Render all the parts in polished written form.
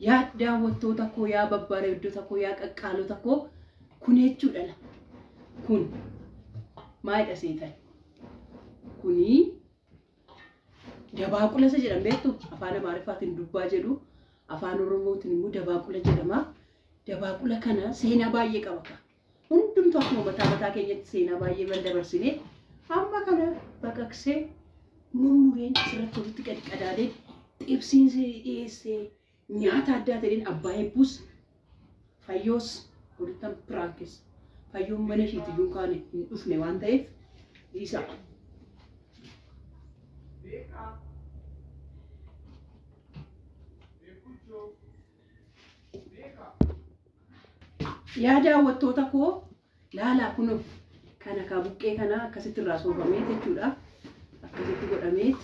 Yaa daawwattoota koo, yaa babbareeddota koo, yaa qaqqaalota koo, kun jechuudha la. Kun maalidha seetan? Kuni dabaaqula isa jedhan beektu, afaan Amaariffaatiin dubbaa jedhu, afaan Oromootiin immoo dabaaqula jedhama. Dabaaqula kana seenaa baay'ee qaba. Hundumtuu akkuma mataa mataa keenyatti seenaa baay'ee bal dabarsine. Amma kana baqaqsee mummureen asirratti walitti gadi qadaadee xibsiin dhiyeessee nyaata addaa ta'een abbaa eebbuus fayyoos walittan piraankis. Fayyoon mana ishiitti iyyuu kaane hin dhufne waan ta'eef dhiisa. Yaa daawwattoota koo, laalaa kun kana kaa buqqee kana akkasitti irraa soofamee jechuudha. Akkasitti godhameet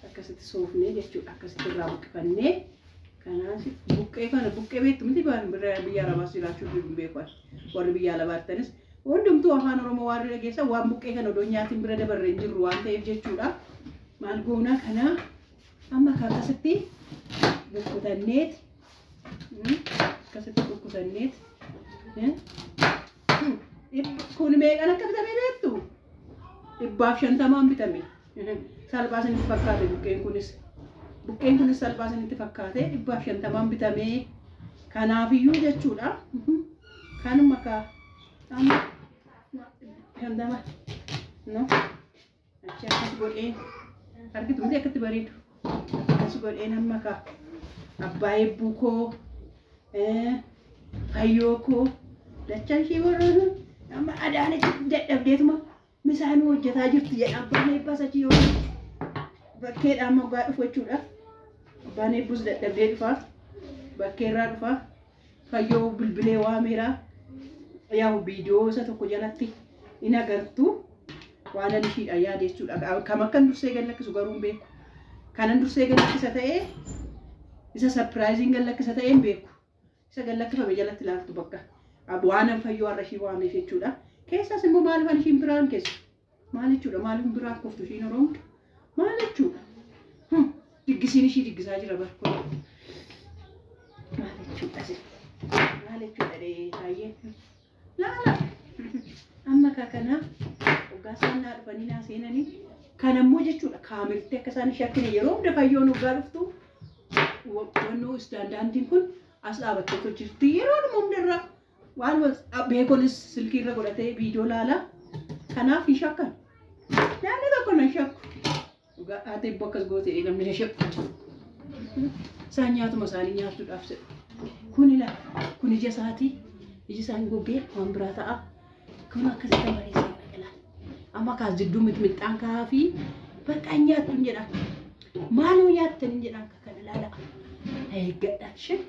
akkasitti soofnee jechuudha. Akkasitti irraa buqqifannee kanaas buqqee kana buqqee beektu miti, biyya arabaas jiraachuu hin beeku. Warri biyya alabaa jirtanis hundumtuu afaan Oromoo waan dhageessan waan buqqee kana odoo nyaatiin bira dabarre hin jirru waan ta'eef jechuudha. Maal goonaa kana amma akka akkasitti kukkutanneet, akkasitti kukkutanneet. Kun meeqan akka bitame beektu? 150n bitame. Salphaa isinitti fakkaate buqqeen kunis. Buqqeen kunis salphaa isinitti fakkaate, 150n bitame. Kanaafiyyuu jechuudha. Kanuma kaa amma 50 no achi akkas godheen argitu miti, akkatti bareedu. Akkas godheen amma kaa abbaa eebbuu koo, fayyoo koo, dachaan ishee warra amma Adaanach dadhabdeetuma misaanuu hojjetaa jirti jedha abbaan eebbaas achi yoo bakkeedhaan moggaa dhufu jechuudha. Abbaan eebbuus dadhabdee dhufa. Bakkeerraa dhufa. Fayyoo bilbilee waameera. Yaa'u viidiyoo isa tokko jalatti in agartu. Waan ani ishiidha yaade jechuudha. Kam akkan dursee gad lakkisu garuu hin beeku. Kanan dursee gad lakkisa ta'ee, isa surpriseiin gad lakkisa ta'ee hin beeku. Isa gad lakkifame jalatti ilaaltu bakka. Waan an fayyoo har'a ishii waameef jechuudha. Keessaas immoo maaliif an ishiin biraan keessu? Maal jechuudha? Maaliif biraan koftu ishiin Oromoo? Maal jechuudha? Diggisiin ishii diggisaa jira barkoo. Maal jechuudha? Maal jechuudha baay'ee? Laala. Amma ka kana hoggaa isaan naa dhufanii naa seenanii kan ammoo jechuudha kaamerti akka isaan shakkine. Yeroo hunda fayyoon hoggaa dhuftu wannoo istaandaantiin kun as dhaabattee hojjetti yeroo hundarra, waan beekonis silkii irra godhatee viidiyoo laala. Kanaaf hin shakkan. Namni tokko na shakku. Dhugaa haati eebbo akkas goote namni na shakku. Isaan nyaatuma isaanii nyaachuudhaaf jedhu. Kun ila kun ija isaatii, iji isaan gogee waan biraa ta'a. Kun akkasitti bareessee dhaqila. Amma kaas jidduu mixmixaan kaa'aa fi bakka nyaattu hin jedhan. Maaloo nyaattan hin jedhan kana ilaala. Eeggadha ishee.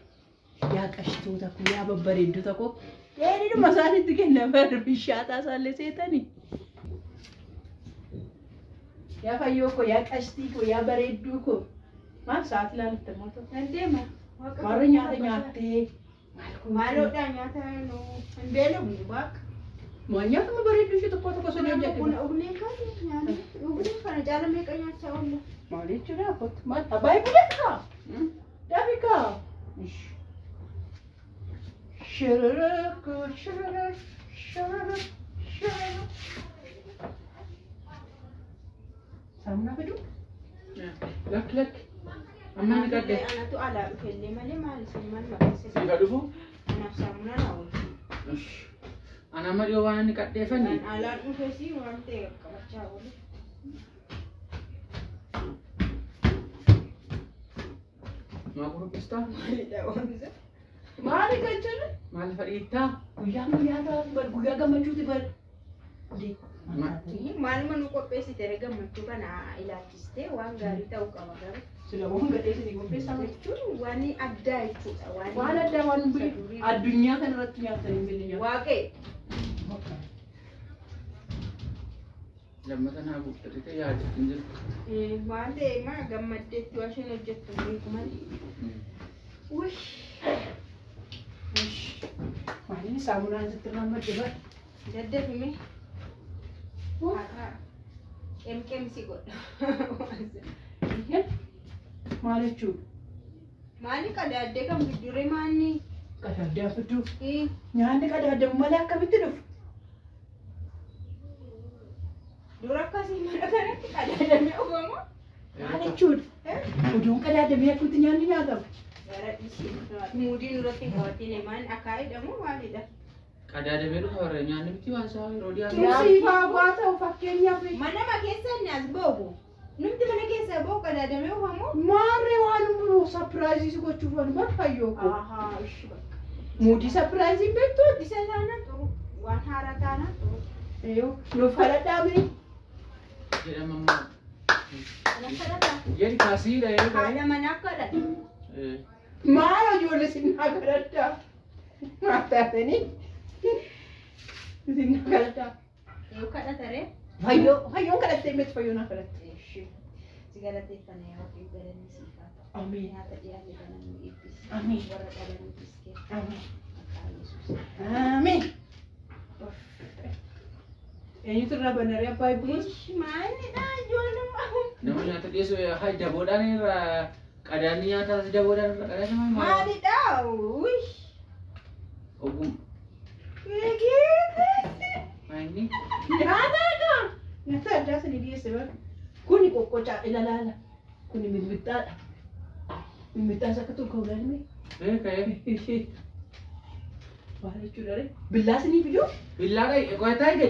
Yaa qashtoota koo, yaa babbareeddota koo, dheedhuma isaanitti kenna bishaataa isaallee seetanii. Yaa fayyoo koo, yaa qashtii koo, yaa bareedduu koo, maal sa'aatii ilaalutti immoo ta'u. Nan deema. Warra nyaata nyaattee maal gootee? Maaloodha, nyaata nu hin beelofnu waaqa. Maal nyaatuma bareedduu ishee tokko tokko sodee hojjette. Buna dhugnee kan nyaanne dhugnee kana caala meeqa nyaachaa oolla. Maal jechuudha kottu maal abbaa eebbu dafika dafika. Shiruruk shiruruk shiruruk shiruruk. Saamunaa fiduu? Lakki, lakki. Amma ni qadde. Anatu alaa dhufellee malee maal isin maal maqeesse? Siif dhufu? Anaaf saamunaa na oolchu. Ana amma dhiyoo waan inni qaddeefani. An alaan dhufesi waan ta'e qaqqabachaa oolu. Maa kuruphista? Maalidha oomisa? Maali kan jedhu? Maal fadhiittaa? Guyyaan guyyaa taatu bar, guyyaa gammachuuti bar. Maaluma nu qopheessite gammachuu kana ilaalchistee waan gaarii ta'uu qaba garuu. Sila waan gadhee isinii qopheessaa Jechuun waan addaa jechuudha. Waan addaa, waan addunyaa kanarratti nyaatanii hin beekne nyaata. Waaqee. Lammata naa guuttatee yaadatti hin jiru. Waan ta'e maa gammaddeetti waan isheen hojjettu hin beeku malee. Uy. Maaliin saamunaan sitti rammadde bar. Daddafime. Qemqemsi godha. Maal jechuudha? Maali qadaaddee kan fiddure maanni? Qadaaddee fidduu. Nyaanni qadaaddamu malee akkamitti dhufu? Dura akkasii mana kanatti qadaadamee dhufamu. Maal jechuudha? Oduun qadaadamee akkamitti nyaanni nyaatama? Gara dhiisii. Muudii nurratti hin qabatin maal akaayidha moo maalidha? Qadaadamee dhufa warra nyaanni miti waan isaa yeroo dhiyaatu. Tumsiifaa waa ta'u fakkeenyaaf. Manama keessa inni as boobu. Numti mana keessa boobu qadaadamee dhufamu. Maarree waan surprise si gochuuf waan barfaayyoo koo. Ahaa ishi bakka. Muudii surprise beektu? Isa taanaan xuru. Waan haaraa taanaan xuru. Eeyyoo nuuf kadhadhaa mee? Jedhama immoo. Kanan kadhata. Jedhi kaasiidha yeroo ta'e. Haadha manaa kadhata. Maal ijoollee sinnaa kadhadhaa? Maal taatanii? Sinnaa kadhadhaa. Yoo kadhata ree? Fayyoo fayyoon kadhattee miti fayyoo naa kadhatte. Ishi. Si galateeffanna yaa Waaqayyo galanni siif haa ta'u. Amiin. Nyaata dhiyaate kana nu eebbisi. Amiin. Warra dhalaniifis kenni. Amiin. Maqaa Yesuus. Amiin. Eenyutu irraa banaree abbaa eebbuus? Ishi maalidha ijoollummaa? Nama nyaata dhiyeessu haa daboodhaan irraa qadaadni nyaataas daboodhaan irra qadaadama maal? Maalidha? Uy. Ogum Eegeete. maayini? Nyaata egaa. Nyaata addaa isinii dhiyeesse bara. Kuni qoqqocaa ilalaala. Kuni mixmixaadha. Mixmixaas akka tokko ulaalme. Beeka ee. Maal jechuudha ree? Billaa isinii fiduu? Billaa qayi qo'ataa gadi.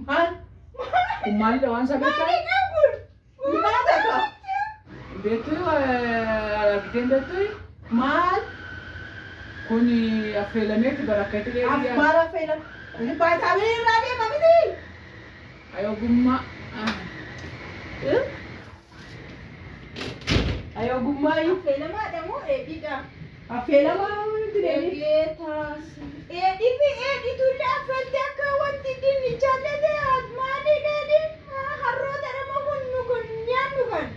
Maal? Kun maalidha waan isaa beektaa? Maalidha kun? Nyaata kaa? Beektuu argiteen beektuu? Maal? Kun affeelameeti bara akka itti dheerii. Maal affeelan? Kuni baay'ee irraa deema miti. Ay ogummaa. Ay ogummaa Affeelamaadha moo dheedhiidha? affeelamaa miti deemi. Eegeetaas. Dheedhii fi dheedhiitullee affeelte akka wanti dinnichaallee ta'e maali dheedhiin? Harroota nama kun nu kun nyaannu kan.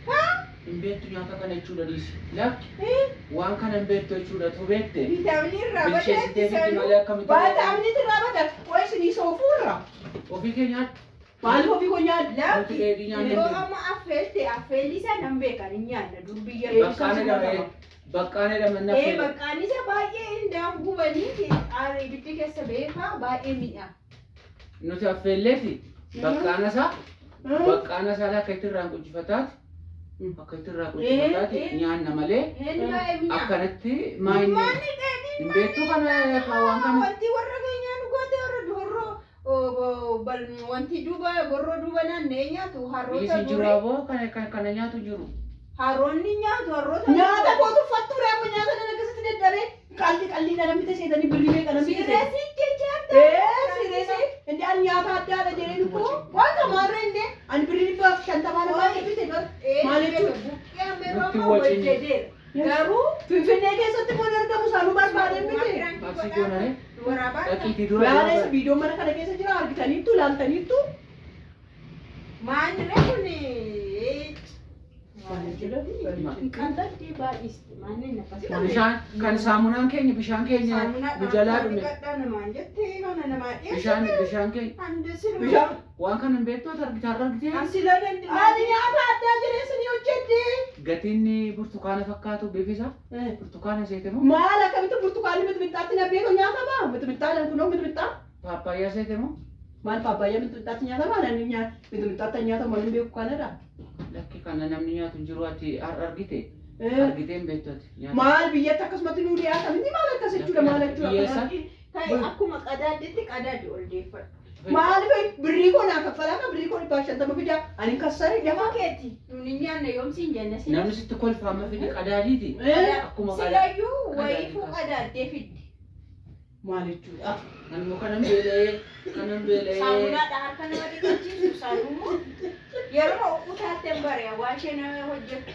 Haa? Hin beektu nyaata kana jechuudha dhiisi. Lakki waan kana hin beektu jechuudha tu beekte. Viitaaminii irraa Bilcheessitee badeetti fiddi sanuu. malee akkamitti. Baay'ee irraa bada. Qo'ee isinii soofuurra. Ofii kee nyaadhu. Maaliif ofii koo nyaadhu? Lakki Dheedhii nyaanne yeroo amma affeelte affeelli isaa nan beekan hin nyaanna dur biyya Baqqaan jedhama. Baqqaan jedhama inni Ee affeelame. baqqaan isa baay'ee hin gubanii ibiddi keessa beekaa baay'ee mi'a. Nuti affeelleeti baqqaana isaa baqqaana isaa akka itti irraan quncifataati. Akka itti irraa quncifataati nyaanna malee Inni baay'ee mi'a. akkanatti maayini Maanni dheedhiin hin beektu kana waan kana. Wanti warra keenyaa nu goote warra horroo wanti duuba borroo duuba naanna'ee nyaatu harroota Dhiisi jiru durii. aboo kana nyaatu jiru. Harroonni nyaatu harroota. Nyaata kootu uffattuure amma nyaata nan akkasitti dadhabee qalli qalli na namni seetanii birrii meeqa namni seetanii. Sireesii jechaadha. Ee sireesii inni ani nyaata addaadha jedheen koo waan kamaarra inni ani birrii 150 namaa bite bara. Maal jechuudha? Buqqee amma yeroo Nutti ammaa wajjin. hojjeteera. Garuu Finfinnee keessatti immoo argamu isaanuu barbaadeen miti. Aksii goonare Waraabaa. dhaqiitii dura. Yaada isa viidiyoo mana kana keessa jira argitaniittu ilaaltaniittu. Maanni kun Maal jechuudha? Qal'addee baay'iste maanni nafas. Bishaan kan saamunaan keenya bishaan keenya nu jalaa dhume. Dhiqadhaa namaan jettee kana namaa Bishaan bishaan keenya Bishaan. waan kana hin beektu ati argitaa argitee Ansila dandila. Ani nyaata addaa jedhee isinii hojjedhe. gatiin burtukaana fakkaatu bifisa burtukaana seete moo Maal akkamitti burtukaanni mixmixaatti na beeku nyaatama? Mixmixaadhaan kunoo mixmixaa. paappaayyaa seete moo Maal paappaayyaa mixmixaatti nyaatama? Namni nyaata mixmixaatti nyaatamu malee beeku kanadha. lakki kana namni nyaatu hin jiru ati har'a argite argitee hin beektu ati nyaata. Maal biyyatti akkasumatti nuu dhiyaata miti maal akkas jechuudha maal jechuudha. Hiyyeessa. Ta'e akkuma qadaaddetti qadaadde ol deeffadhu. Maal birrii koo naa kaffalaa kan birrii koo 150 fidaa ani kassare Lafa dafa. keeti nuuni nyaanna yoomsi hin jenne si. Namni sitti kolfa amma fidi qadaadiiti. Akkuma Silayyuu wayiifuu qadaaddee fiddi. Maal jechuudha? Ani immoo kanan beela'ee kanan beela'ee. Saamunaadha harka nama dhiqachiisu saanummoo yeroo utaatte hin bare waan isheen hojjettu.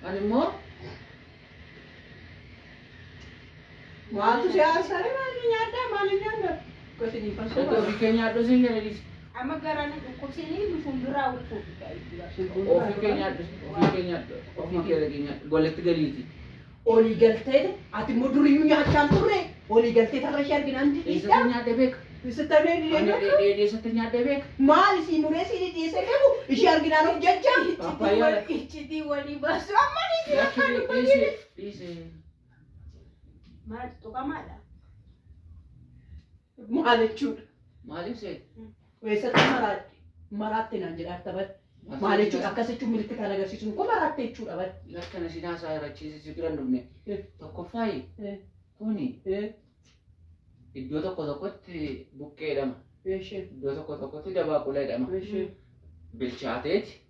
Ani immoo Maaltu si haasare maal nyaaddaa maal nyaaddaa? Gosi ni dhaqee fasooma. ofii kee nyaadhu siin jedhe dhiisi. Amma garaan dhukkubsanii nu fuulduraa dhukkubsa. Ofii kee nyaadhu ofii kee nyaadhu ofuma kee dhaqee nyaadhu golatti galiiti. Olii galtee ati immoo duriyyuu nyaachaa hin turre olii galtee tarra ishee arginaan Eessatti didhiidha. nyaadhe beeka. Sitamee Ani dheedhii eessatti nyaadhee beeka? Maal isii muree sii dhiyeessee deemu ishee arginaan of jecha. Paappaayyaa. Iccitii walii baasu amma ni Lakki dhiise dhiise. Maal tuqamaadha? Maal jechuudha? Maaliif seet? Eessatti maraatte? Maraatte naan jedhaa taphate. Maal jechuudha? Akkas jechuun milikitaan agarsiisuun koo maraatte jechuudha bari. Lakkana si naasaa irrachiise si bira hin dhufne. Tokkoffaayi kuni iddoo tokko tokkotti buqqee jedhama. Iddoo tokko tokkotti dabaaqula jedhama. Bilchaateeti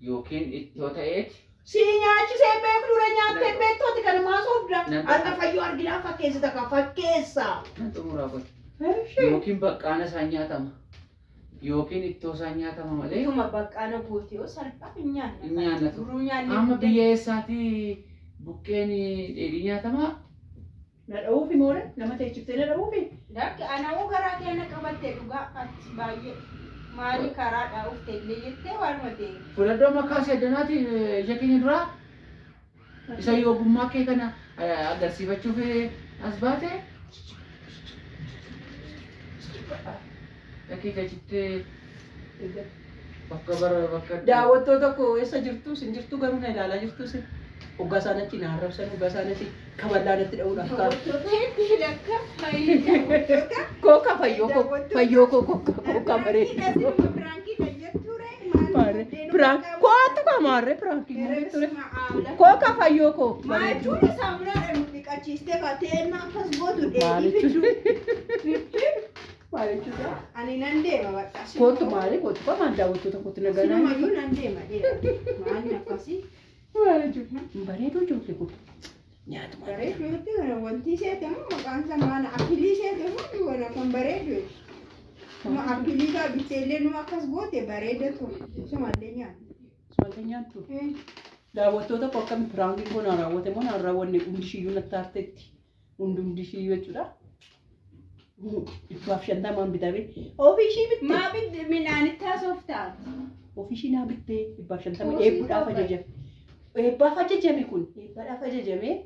yookiin ittoo ta'eeti. Si nyaachisee beeku dura nyaattee beektooti kan maasoo obda. Har'a fayyoo arginaa fakkeessa takka fakkeessa. Nan xumuraa kun. Yookiin baqqaana isaan nyaatama. Yookiin ittoo isaan nyaatama malee. Ituma baqqaana goote yoo salphaa hin nyaanna. Hin nyaannatu. Duruu nyaanne. Amma biyya eessaati buqqeen dheedhii nyaatamaa? Na dha'uufi moora nama teechiftee na dha'uufi. Lakki anawuu garaa keenya qabattee dhugaa ati baay'ee maali karaa dhaa'uuf illee jettee waanuma ta'e. Fudhadhoo makkaa seddanaati ija keenya duraa. Isa yoo ogummaa kee kana agarsiifachuuf as baate. Lakkii achitti bakka bara bakka. Daawwattoota koo eessa jirtu sin jirtu garuu na ilaalaa jirtu sin. Hoggaa isaan achi na arrabsan hoggaa isaan achi kaballaa natti dha'uudhaaf kaa'u. Daawwattoota hedduu lakka fayyadamu. Kooka fayyoo koo fayyoo koo kooka kooka bareedu. Piraank kootu kamaarree piraankii malee ture. Kooka fayyoo koo bareedu. Maachuun saamunaadhaan nu dhiqachiistee baatee akkas gootu Maal dheedhii fiddu. jechuudha? Maal jechuudha? Ani nan deema bakka. Kootu maali kootu kamaan daawwattoota kootu na ganaa. Sinumayyuu nan deema deema. Maalni akkasii? Maal jechuudha? Bareedu ijoollee kun. Nyaatuma. Bareedu wanti isheeti immoo maqaan isaa maana appilii isheeti immoo wana kan bareedu. Kuma appilii gaa bitteellee nu akkas goote bareeda ture. Sumallee nyaanna. Sumallee nyaattu. Daawwattoota koo akkami piraankiin kun naan raawwate moo naan raawwanne hundi ishiiyyuu natti aarteetti. Hundi ishiiyyuu jechuudha. 150 bitame. Ofii ishii bitte. Maa bitte midhaanitti haasoftaa? Ofii ishii naa bitte 150 eebbuudhaaf ajajame. Eebbaaf ajajame kun eebbaadhaaf ajajame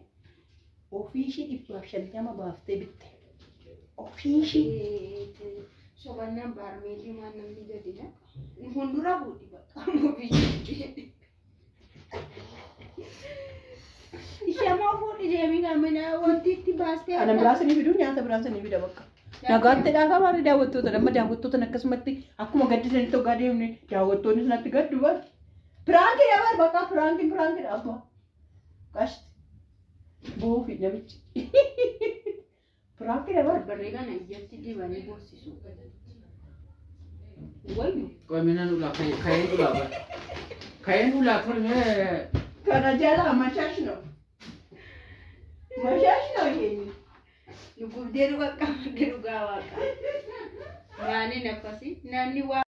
ofii ishii 150 baaftee bitte. Ofii ishii. Sobannaan baarmeelii waan namni gadi na. Hundura fuudhi bakka ofii. Ishamoo fuudhi deemii kan mina wanti itti baastee. Ana biraas ni fidu nyaata biraas ni fida bakka. Nagaatti dhaafaa maali daawwattoota amma daawwattoota akkasumatti akkuma gaddisanitti hoggaa deemne daawwattoonni sanatti gaddu bar. Piraankii dabar bakka piraankiin piraankii abbaa. Qashti. Boofi namichi. Piraankii dabar. Barree kana ijatti dibanii boosisu. Wayyu. Qominaan ulaa ka'een ulaa bara. Ka'een ulaa ture mee. Kana jala mashaash ነው. Mashaash ነው ይሄ. Nu gubdee nu qaqqabdee dhugaa waaqa. Maaliin akkasii namni waa.